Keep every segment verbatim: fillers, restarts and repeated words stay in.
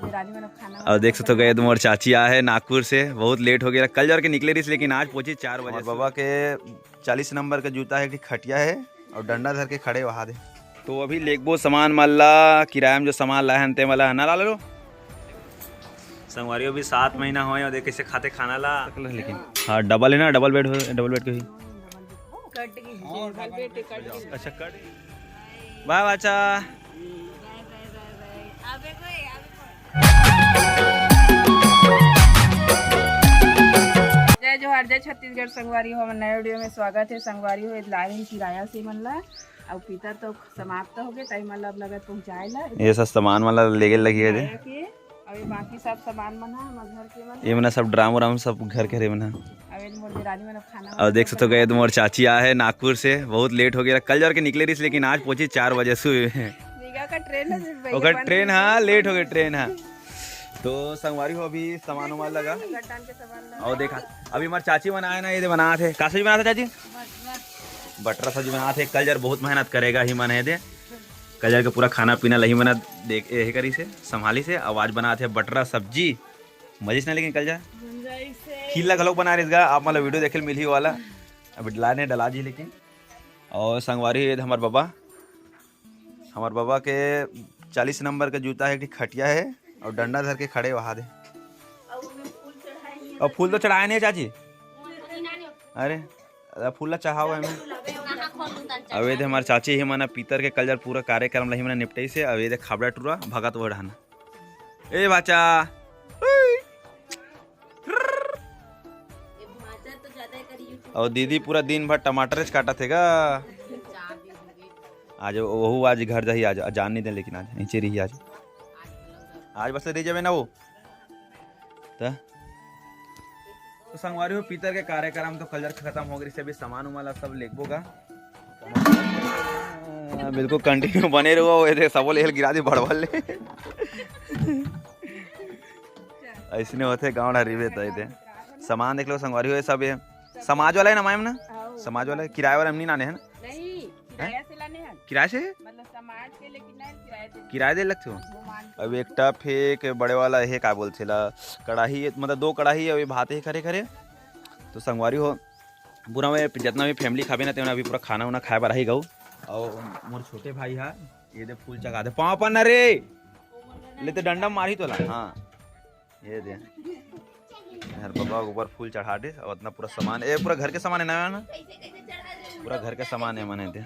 रानी मन अब खाना अउ देख सकथो, गए मोर चाची आए हे नागपुर से, बहुत लेट हो गया। कल जर के निकले रहिस, लेकिन आज पहुंची चार बजे। और बाबा के चालीस नंबर के जूता हे, एक ठे खटिया हे और डंडा धर के खड़े वहा दे। तो अभी लेगबो सामान मन ला, किराया में जो सामान लाए हन ते मन ला ना ला लो। संगवारी, अभी सात महीना होए और देख कैसे खाते खाना ला। लेकिन हाँ, डबल है ना, डबल बेड हो, डबल बेड के ही। कट गई, डबल बेड के कट गई। अच्छा, कट। बाय बाय, अच्छा। जय जोहार, जय छत्तीसगढ़। संगवारी हो, हमर नए वीडियो में स्वागत है। संगवारी हो, लाइन किराया से मन ला, अउ पितर तो समाप्त हो गए, ताई मन ला अब लगत पहुंचाए ला। ये सब सामान मन ला लेगे लगी है जे। किराया के, अउ ये बाकी सब सामान मन हा हमर घर के मन हा। ये मन सब ड्राम उराम सब घर के हरे मन हा। अउ ये मोर देरानी मन अब खाना अउ देख सकथो, गए मोर चाची आए हे नागपुर से, बहुत लेट हो गया। कल जर के निकले रहिस, लेकिन आज पहुंची चार बजे सुबह में। निगा का ट्रेन है, ओकर ट्रेन, हाँ, लेट हो गए ट्रेन, हाँ। तो संगवारी हो, अभी सामान उमान लगा। गट्टान के सामान लगा। और देखा, अभी हमारे चाची बनाए ना, ये दे बनात हे। का सब्जी बनात हे चाची? बटरा सब्जी बनात हे। कल जर बहुत मेहनत करेगा ही मन हे दे। कल जर के पूरा खाना पीना लही मना देख, यही करी से, संभाली से। अब आज बनात हे बटरा सब्जी। मजे से ना, लेकिन कल जर खीला घलोक बना रहिस गा, आप मतलब वीडियो देखे मिलही वाला। अभी डला नहीं, डला जी लेकिन। और संगवारी, ये हमार बाबा, हमार बाबा के चालीस नंबर के जूता हे, एक ठे खटिया हे और डंडा धर के खड़े वहा दे। और फूल तो चढ़ाए नहीं चाची। अरे, अरे फूल ला चढ़ाओ एमे। अबे दे हमार चाची ही मना पीतर के कल जर पूरा कार्यक्रम लही मना निपटाई से। अबे दे खाबड़ा टूरा भगत वो ढाना। ए बाचा। उई। और दीदी पूरा दिन भर टमाटर काटत हे गा। आज वहू आज घर जाही, आज जान नहीं दे, लेकिन आज नीचे रही आज। आज बस ले जावे ना वो। त तो संगवारी हो, पीतर के कार्यक्रम तो कल जर खत्म हो गई, अभी सामान उमान ला सब लेगबो गा। हाँ, बिल्कुल कंटिन्यू बने रहो, ये दे सबो ले गिरा दी बड़बड़ ले। ऐसने होथे गाँव ढारी में तो ये दे। सामान देख लो संगवारी हो, ये सब ये समाज वाला है ना मायम ना? हाँ। समाज वाला है, किराया वाला हम नहीं लाने हैं ना? नहीं, किराया से लाने हैं। किराया से? मतलब समाज के, लेकिन नहीं, किराया दे। किराया दे लगथे हो? भगवान के। अब एक टप हे, एक बड़े वाला हे, का बोलथे ला, कढ़ाई, मतलब दो कढ़ाई अभी भात हे खरे खरे। तो संगवारी हो, पूरा में जितना भी फैमिली खाबे ना, तेमन अभी पूरा खाना उना खाए बर आही गऊ। और मोर छोटे भाई हा, ये दे फूल चढ़ा दे, पाँव पर ना रे, ले ते डंडा मारही तोला। हाँ, ये दे, हर बाबा के ऊपर फूल चढ़ा दे। और इतना पूरा सामान, ये पूरा घर के सामान है ना, ना? पूरा घर के सामान है, मने दे।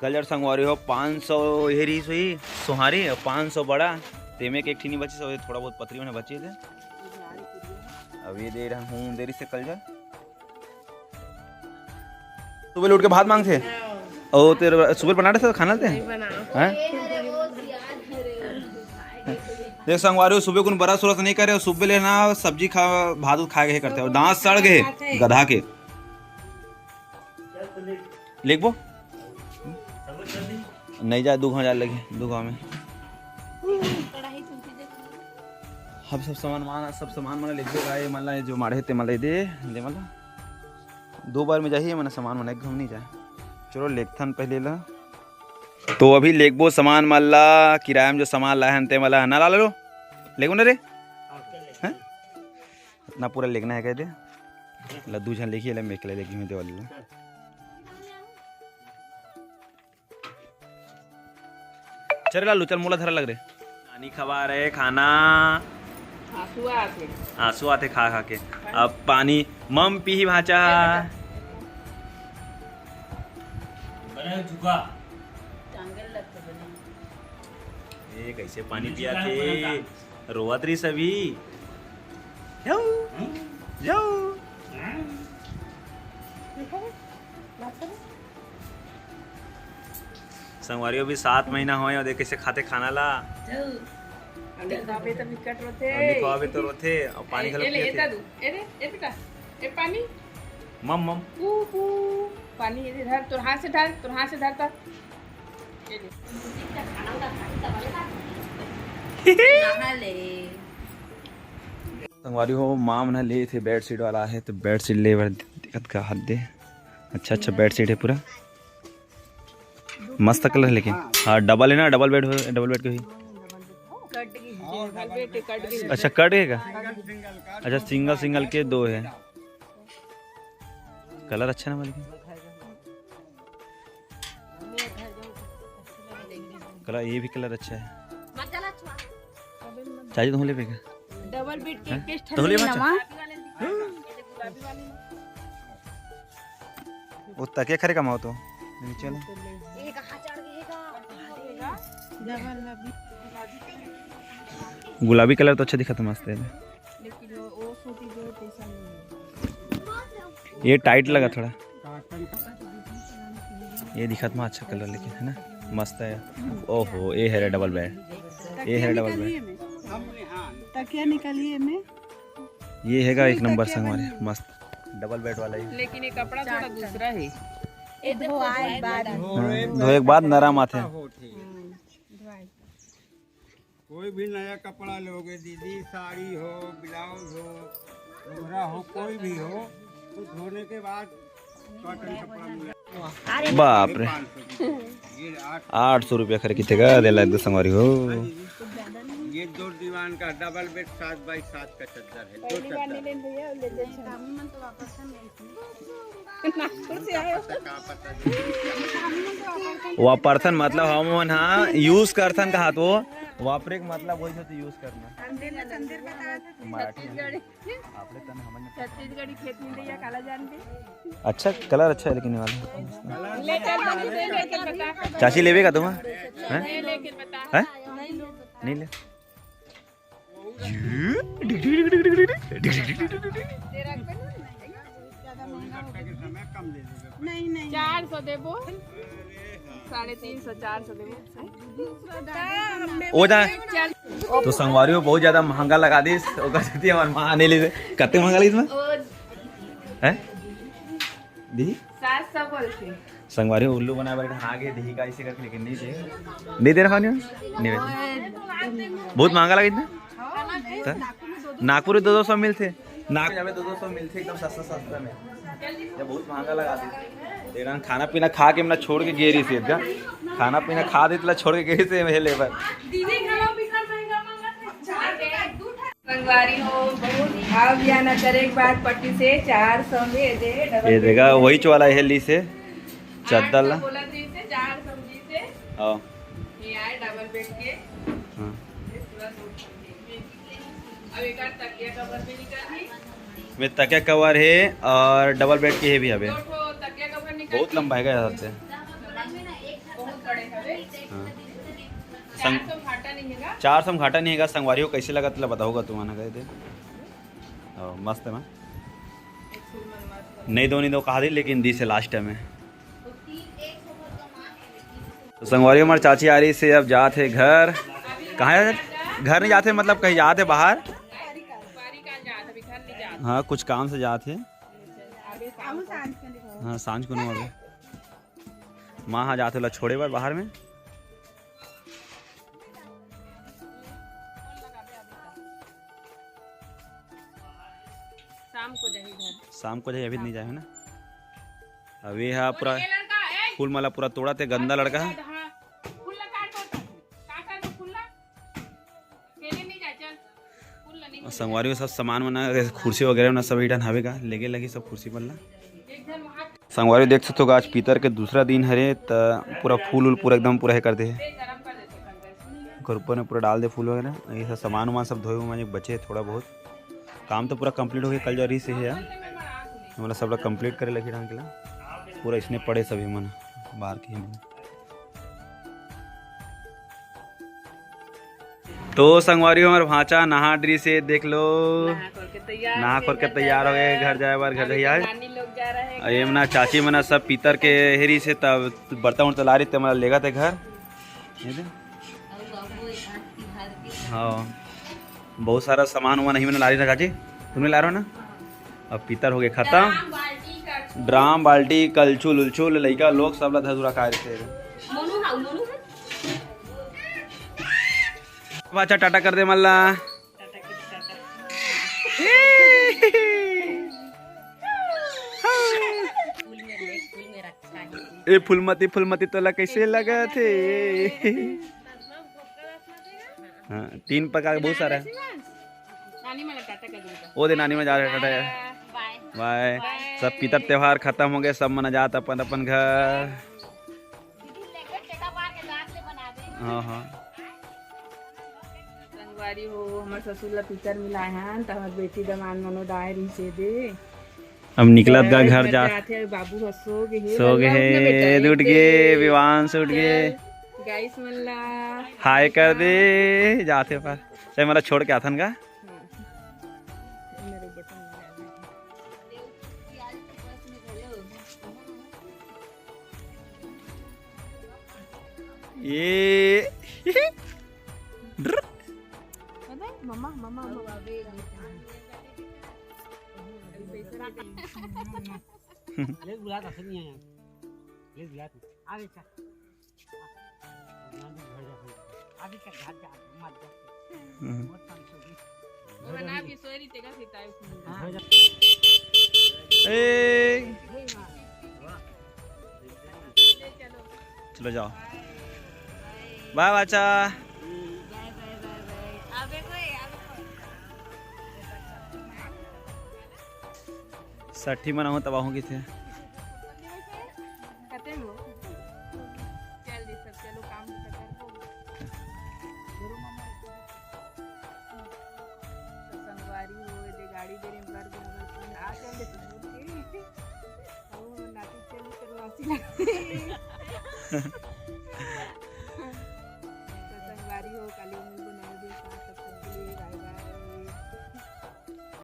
कल जर संगवारी हो, पाँच सौ ये रही सोई सोहारी और पाँच सौ बड़ा, तेमे के एक ठी नहीं बची, सब थोड़ा बहुत पतरी होने बची थे। अब ये दे रहा हूँ, दे रही से कल जर। सुबह उठ के भात मांगथे। ओ तेरे सुबह बना रहे थे खाना ते? नहीं बना। हैं? देख संगवारी हो, सुबह कुन बरस उरस नहीं करे, सुबह लेना सब्जी खा, भात उत खा के करते हो, दांत सड़ गए गधा के। लेगबो? नहीं जा, दू घाव जा लगे, दू घाव में। हम सब सामान मान, सब सामान मन लेगबो गा, ये मन ला जो माढ़े ते मन ला दे, दे मन ला। दो बार में जाही, मन सामान मन एक घाव नहीं जाए। चलो लेगथन पहले ला। तो अभी लेगबो सामान मन ला, किराया में जो सामान लाए हन ते मन ला ना ला लो। लेगो ना रे? हैं? इतना पूरा लेगना है कह दे। ला दू झन लेगी, ला मैं अकेले लेगी हूँ देवाली ला। चल लालू, चल मोला धरा लग रे। नानी खवा रहे खाना। आंसू आते। आंसू आते खा खा के। अब पानी मम पीही भांचा। बने झुका। टांगल लगते बने। ए, कैसे पानी पिया थे? रोवत रही सभी। जाओ, जाओ। संगवारी हो, अभी सात महीना होए और देख कैसे खाते खाना ला। अभी खाबे तो विकट रोथे। अभी खाबे तो रोथे और पानी ए, घलो ए, ले, पियथे। एता दू। ए रे, ए बेटा, ए पानी। मम, मम। पू, पू। पानी ये धर, तोर हाथ से धर, तोर हाथ से धर ता। ये ले। नहा ले। संगवारी हो, माँ मन ह ले थे बेडशीट वाला हे, तो बेडशीट ले बर दिक्कत का हद दे। अच्छा, अच्छा बेडशीट है पूरा। दू मस्त कलर है लेकिन। हाँ, डबल है ना, डबल बेड हो, डबल बेड के ही। कट गई है, डबल बेड के कट गई। अच्छा, कट गए का? अच्छा, सिंगल सिंगल के दो है। कलर अच्छा ना, मलिक? कलर, ये भी कलर अच्छा है। चाची, तुम लेबे का? डबल बेड के हैं? एक ठन तो ले लेना बच्चा। माँ। वो तकिया खरे कमाओ तो नीचे ले। गुलाबी कलर तो अच्छा दिखा, तो मस्त है। लेकिन वो, वो सूती जो तैसा नहीं है। ये टाइट लगा थोड़ा। ये दिखत में अच्छा कलर लेकिन, है ना? मस्त है। ओहो, ये है रे डबल बेड। ये है रे डबल बेड। तकिया निकालिए में। ये हैगा एक नंबर संगवारी, मस्त डबल बेड वाला ही। लेकिन ये कपड़ा थोड़ा दूसरा है। ये धोए बाद। हाँ, धोए के बाद नरम आथे। कोई भी नया कपड़ा लोगे दीदी, साड़ी हो, ब्लाउज हो, घुघरा हो, कोई भी हो, तो धोने के बाद कॉटन कपड़ा मिला। बाप रे, पाँच सौ रुपये। ये आठ आठ सौ रुपया खरे किथे का देला एक दो संगवारी हो। ये दो दीवान का डबल बेड, सात बाई सात का चद्दर है, दो चद्दर है। नागपुर से आए हो। वापरथन मतलब हमन हा यूज करथन कहा तो वापरे के मतलब वही होथे यूज करना। मराठी में। छत्तीसगढ़ी। आपने तन हमन छत्तीसगढ़ी खेत में दैया काला जानबे। अच्छा, कलर अच्छा है लेकिन ये वाला। ले चल, तनी दे लेके बता। चाची लेबे का तुम? हैं? ले लेके बता। हैं? नहीं ले। चार सौ देबो, साढ़े तीन सौ, चार सौ देबो। ओ जा। चल। तो संगवारी हो बहुत ज्यादा महंगा लगा दिस, ओकर सेती हमर माँ नहीं ले। कते महंगा लगिस में? हैं? दी? सात सौ बोलथे। संगवारी हो उल्लू बनाए बर हाँ गे दी का इसे करके, लेकिन नहीं दे। नहीं दे रहा नहीं, नहीं दे। बहुत महंगा लगिस ना? तो नागपुर में दो दो सौ मिलथे। नागपुर में दो दो सौ मिलथे एकदम सस्ता सस्ता में। ये बहुत महंगा लगा दे। तेरा खाना पीना खा के हमने छोड़ के गे रही थी इधर। खाना पीना खा देतला छोड़ के गे रही थी ये लेबर। संगवारी हो, बहुत भाव ज्ञान करे एक बार पट्टी से चार सौ में दे, डबल ये बेड देखा, के। वही चवाला है ली से, आठ सौ चद्दर ला। बोला जी से, चार सौ जी से। हाँ। ये आए डबल बेड के। हाँ। ये पूरा सूट समझे। अब एक आध तकिया कवर भी निकाल दी। में तकिया कवर है और डबल बेड के है भी अबे। दो ठो तकिया कवर निकाल बहुत दी। लंबा है यार से। बहुत बड़े हवे। हाँ। संग-, चार सौ घाटा नहीं हैगा। चार सौ में घाटा नहीं हैगा, संगवारी हो कैसे लगा तेला बताओगा तुम आना कह दे। ओ, मस्त है ना? नहीं दो, नहीं दो कहा दी, लेकिन दी से लास्ट टाइम है। तो संगवारी हमारे चाची आ रही से अब जात है घर। कहाँ है? घर नहीं जाते, मतलब कहीं जाते बाहर। हाँ, कुछ काम से जात है। हाँ, सांझ को नहीं। माँ हाँ जाथे ला छोड़े बर बाहर में। शाम को जाही घर। शाम को जाही, अभी नहीं जाए है ना। अब ये हा पूरा ये लड़का, ए! फूल माला पूरा तोड़ा थे, गंदा लड़का है। हाँ, फूल ला काट दो तुम। काट दो फूल ला। अकेले नहीं जा, चल। फूल ला नहीं और संगवारी हो सब सामान वाना, जैसे कुर्सी वगैरह ना सब इठन हवे का, लेके लगी सब कुर्सी मन ला। संगवारी देख सकते हो, आज पितर के दूसरा दिन हरे, त पूरा फूल उल पूरा एकदम पूरा हे कर दे हे। ओकर ऊपर में पूरा डाल दे फूल वगैरह। ये सब सामान वामान सब धोए हुए बचे हे थोड़ा बहुत। काम तो पूरा complete हो गया, कल जो रही से है यार, मतलब सब लोग complete करे लगी ढंग के ला। पूरा इसने पड़े सभी मन बाहर के ही मन। तो संगवारी हो, हमारे भांचा नहा डरी से देख लो, नहा खोर के तैयार नहा हो खोर के गए, तैयार हो गए, घर जाए बर, घर अभी जाए। नानी लोग जा रहे हैं और ये घर। मना चाची मना सब पितर के हेरी से तब बर्तन उर्तन ला रही थे, मतलब लेगा थे घर। ये दे। हाँ, बहुत सारा सामान वामान नहीं मैंने ला रही ना चाची, तुमने ला रहे हो ना? अब पितर हो गए खत्म। ड्राम, बाल्टी, कलछुल उलछुल लइका लोग सब ला धसुरा खाए रहिथे। मोनू हा, मोनू हा। अच्छा, टाटा कर दे मल्ला। ए फूलमती, फूलमती तोला कैसे लगत हे? हाँ, तीन प्रकार के बहुत सारा है। नानी मन ला टाटा कर दे। ओ दे नानी मन जा रहे टाटा। बाय। बाय। बाय। सब पितर त्योहार खत्म हो गए, सब मन जात अपन अपन घर। हाँ, हाँ। संगवारी हो, हमर ससुर ला पितर मिलाए हन, त हमर बेटी दमांद मनो दाए रहिसे दे। अब निकलत गा घर जा। जात हे, बाबू ह सो गे हे। सो गे हे, उठ गे, विवांश उठ गे। गाइस मन ला हाय कर दे, जात हे पर। चल, मोला छोड़ के आथन गा। हाँ। मेरे बटन लगा दे। ये अबे, मम्मा, मम्मा, मम्मा। ले बुला, दस नहीं आया। ले बुला तू। अरे, चल। अभी तक घर जा, मत जा। हम्म। बहुत परेशान हो गई। वो ना भी सोई रही, तेरा सीता है उसमें। हाँ। ए। ले चलो। चलो जाओ। बाय बाय। बाय बाय, बाय। अबे कोई, अबे कोई। साठी मन आहूँ तब आहूँ किथे। खतम हो। चल दे सब, चलो काम खतम हो। तो संगवारी हो, दे गाड़ी दे रे, बर बर बर। आ, चल दे तू। ओ, नाती चल, तेरे मासी लगती।